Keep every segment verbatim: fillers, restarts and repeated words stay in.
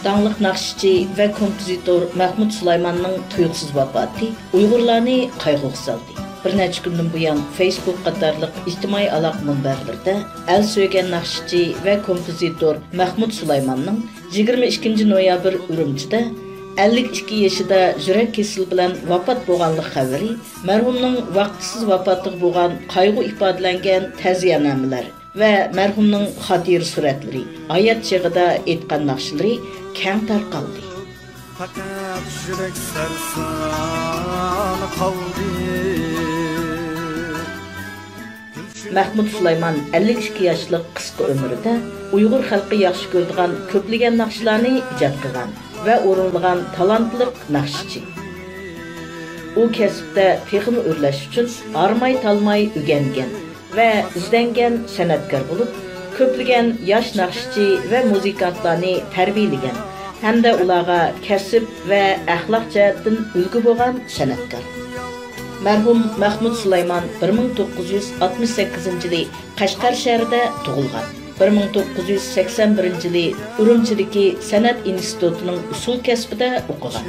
داڭلىق ناخشىچى ۋە كومپوزىتور مەخمۇت سۇلايماننىڭ تۇيۇقسىز ۋاپاتى ئۇيغۇرلارنى قايغۇغا سالدى. بىر نەچچە كۈندىن بۇيان فېيسبۇك قاتارلىق ئىجتىمائىي ئالاقە مۇنبەرلىرىدە ئەل سۆيگەن ناخشىچى ۋە كومپوزىتور مەخمۇت سۇلايماننىڭ يىگىرمە ئىككىنچى نويابىر ئۈرۈمچىدە ئەللىك ئىككى يېشىدا يۈرەك كېسىلى بىلەن ۋاپات بولغانلىق خەۋىرى مەرھۇمنىڭ ۋاقىتسىز ۋاپاتىغا بولغان قايغۇ ئىپادىلەنگەن تەزىيەنامىلەر ۋە مەرھۇمنىڭ خاتىرە سۈرەتلىرى، ھايات چېغىدا ئېيتقان ناخشىلىرى كەڭ تارقالدى. پەقەت يۈرەك سەرسان قالدى. مەخمۇت سۇلايمان ئەللىك ئىككى ياشلىق قىسقا ئۆمرىدە ئۇيغۇر خەلقى ياخشى كۆرىدىغان كۆپلىگەن ناخشىلارنى ئىجاد قىلغان ۋە ئورۇنلىغان تالانتلىق ناخشىچى. ئۇ كەسىپتە تېخىمۇ ئۆرلەش ئۈچۈن ھارماي-تالماي ئۆگەنگەن ۋە ئىزدەنگەن سەنئەتكار بولۇپ، كۆپلىگەن ياش ناخشىچى ۋە مۇزىكانتلارنى تەربىيەلىگەن ھەمدە ئۇلارغا كەسىپ ۋە ئەخلاق جەھەتتىن ئۈلگە بولغان سەنئەتكار. مەرھۇم مەخمۇت سۇلايمان بىر مىڭ توققۇز يۈز ئاتمىش سەككىزىنچى يىلى قەشقەر شەھىرىدە تۇغۇلغان. بىر مىڭ توققۇز يۈز سەكسەن بىرىنچى يىلى ئۈرۈمچىدىكى سەنئەت ئىنستىتۇتىنىڭ ئۇسسۇل كەسپىدە ئوقۇغان.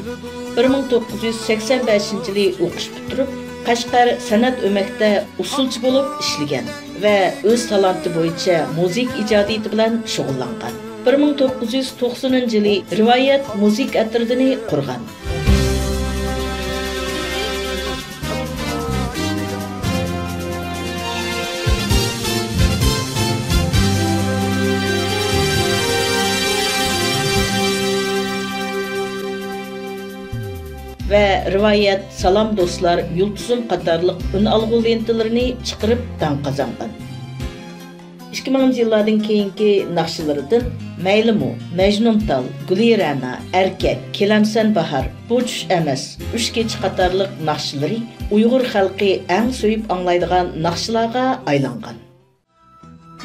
بىر مىڭ توققۇز يۈز سەكسەن بەشىنچى يىلى ئوقۇش پۈتتۈرۈپ، قەشقەر سەنئەت ئۆمەكتە ئۇسسۇلچى بولۇپ ئىشلىگەن ۋە ئۆز تالانتى بويىچە مۇزىكا ئىجادىيىتى بىلەن شۇغۇللانغان. بىر مىڭ توققۇز يۈز توقسىنىنچى يىلى رىۋايەت مۇزىكا ئەترىتىنى قۇرغان. ۋە رىۋايەت، سالام دوستلار، يۇلتۇزۇم قاتارلىق ئۈنئالغۇ لېنتىلىرىنى چىقىرىپ داڭ قازانغان. ئىككى مىڭىنچى يىللاردىن كېيىنكى ناخشىلىرىدىن مەيلىمۇ، مەجنۇنتال، گۈلى رەنا، ئەركەك، كېلەمسەن باھار، بۇ چۈش ئەمەس، ئۈچ كېچە قاتارلىق ناخشىلىرى ئۇيغۇر خەلقى ئەڭ سۆيۈپ ئاڭلايدىغان ناخشىلارغا ئايلانغان.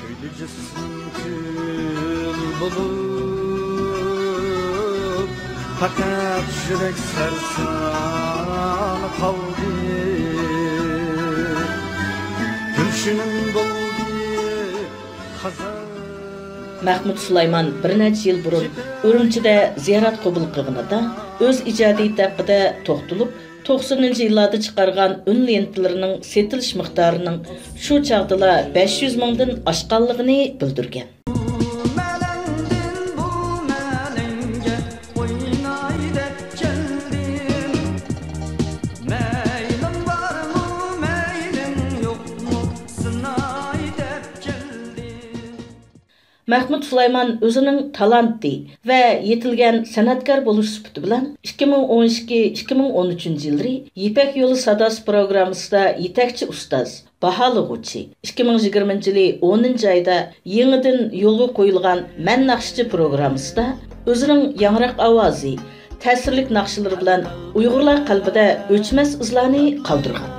كۆيدى جىسمىم كۈل بولۇپ، پەقەت يۈرەك سەرسان قالدى. گۈلشىنىم بولدى خەزەل. مەخمۇت سۇلايمان بىر نەچچە يىل بۇرۇن ئۈرۈمچىدە زىيارەت قوبۇل قىلغىنىدا ئۆز ئىجادىيىتى ھەققىدە توختىلىپ، توقسىنىنچى يىللاردا چىقارغان ئۈن لېنتىلىرىنىڭ سېتىلىش مىقدارىنىڭ شۇ چاغدىلا بەش يۈز مىڭدىن ئاشقانلىقىنى بىلدۈرگەن. بۇ مەلەڭدىن بۇ مەلەڭگە ئويناي دەپ كەلدىم. مەيلىڭ بارمۇ، مەيلىڭ يوقمۇ، سىناي دەپ كەلدىم. مەخمۇت سۇلايمان ئۆزىنىڭ تالانتى ۋە يېتىلگەن سەنئەتكار بولۇش سۈپىتى بىلەن ئىككى مىڭ ئون ئىككى، ئىككى مىڭ ئون ئۈچىنچى يىللىرى يىپەك يولى ساداسى پروگراممىسىدا يېتەكچى ئۇستاز، باھالىغۇچى، ئىككى مىڭ يىگىرمىنچى يىلى ئونىنچى ئايدا يېڭىدىن يولغا قويۇلغان مەن ناخشىچى پروگراممىسىدا ئۆزىنىڭ ياڭراق ئاۋازى، تەسىرلىك ناخشىلىرى بىلەن ئۇيغۇرلار قەلبىدە ئۆچمەس ئىزلارنى قالدۇرغان.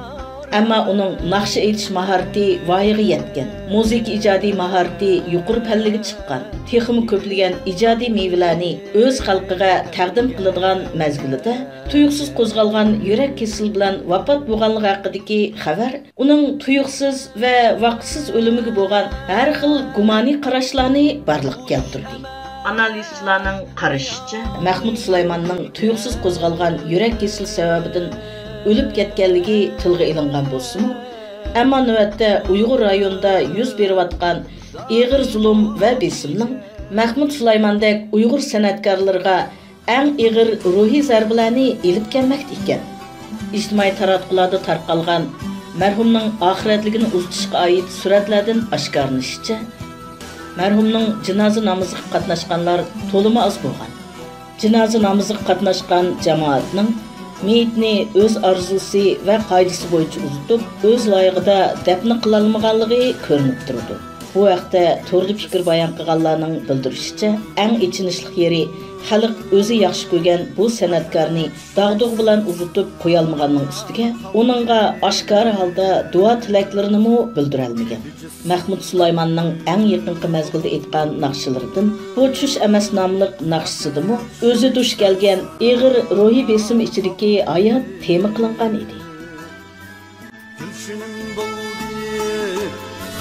ئەمما ئۇنىڭ ناخشا ئېيتىش ماھارىتى ۋايىغا يەتكەن، مۇزىكا ئىجادىي ماھارىتى يۇقىرى پەللىگە چىققان، تېخىمۇ كۆپلىگەن ئىجادىي مېۋىلەرنى ئۆز خەلقىگە تەقدىم قىلىدىغان مەزگىلىدە تۇيۇقسىز قوزغالغان يۈرەك كېسىلى بىلەن ۋاپات بولغانلىقى ھەققىدىكى خەۋەر ئۇنىڭ تۇيۇقسىز ۋە ۋاقىتسىز ئۆلۈمىگە بولغان ھەر خىل گۇمانىي قاراشلارنى بارلىققا كەلتۈردى. ئانالىزچىلارنىڭ قارىشىچە، مەخمۇت سۇلايماننىڭ تۇيۇقسىز قوزغالغان يۈرەك كېسىلى سەۋەبىدىن ئۆلۈپ كەتكەنلىكى تىلغا ئېلىنغان بولسىمۇ، ئەمما نۆۋەتتە ئۇيغۇر رايونىدا يۈز بېرىۋاتقان ئېغىر زۇلۇم ۋە بېسىمنىڭ مەخمۇت سۇلايماندەك ئۇيغۇر سەنئەتكارلىرىغا ئەڭ ئېغىر روھىي زەربىلەرنى ئېلىپ كەلمەكتە ئىكەن. ئىجتىمائىي تاراتقۇلاردا تارقالغان مەرھۇمنىڭ ئاخىرەتلىكىنى ئۇزىتىشقا ئائىت سۈرەتلەردىن ئاشكارىلىنىشىچە، مەرھۇمنىڭ جىنازا نامىزىغا قاتناشقانلار تولىمۇ ئاز بولغان. جىنازا نامىزىغا قاتناشقان جامائەتنىڭ مېيىتنى ئۆز ئارزۇسى ۋە قائىدىسى بويىچە ئۇزىتىپ، ئۆز لايىقىدا دەپنە قىلالمىغانلىقى كۆرۈنۈپ تۇرىدۇ. بۇ ھەقتە توردا پىكىر بايان قىلغانلارنىڭ بىلدۈرۈشىچە، ئەڭ ئېچىنىشلىق يېرى، خەلق ئۆزى ياخشى كۆرگەن بۇ سەنئەتكارنى داغدۇغا بىلەن ئۇزىتىپ قويالمىغاننىڭ ئۈستىگە، ئۇنىڭغا ئاشكارا ھالدا دۇئا تىلەكلىرىنىمۇ بىلدۈرەلمىگەن. مەخمۇت سۇلايماننىڭ ئەڭ يېقىنقى مەزگىلدە ئېيتقان ناخشىلىرىدىن بۇ چۈش ئەمەس ناملىق ناخشىسىدىمۇ ئۆزى دۇچ كەلگەن ئېغىر روھىي بېسىم ئىچىدىكى ھايات تېما قىلىنغان ئىدى. گۈلشىنىم بولدى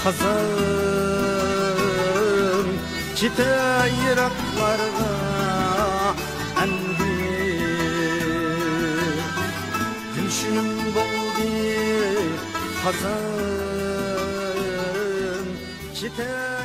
خازان، كېتەي يىراقلارغا چۈشۈم بولدى خازان، كېتە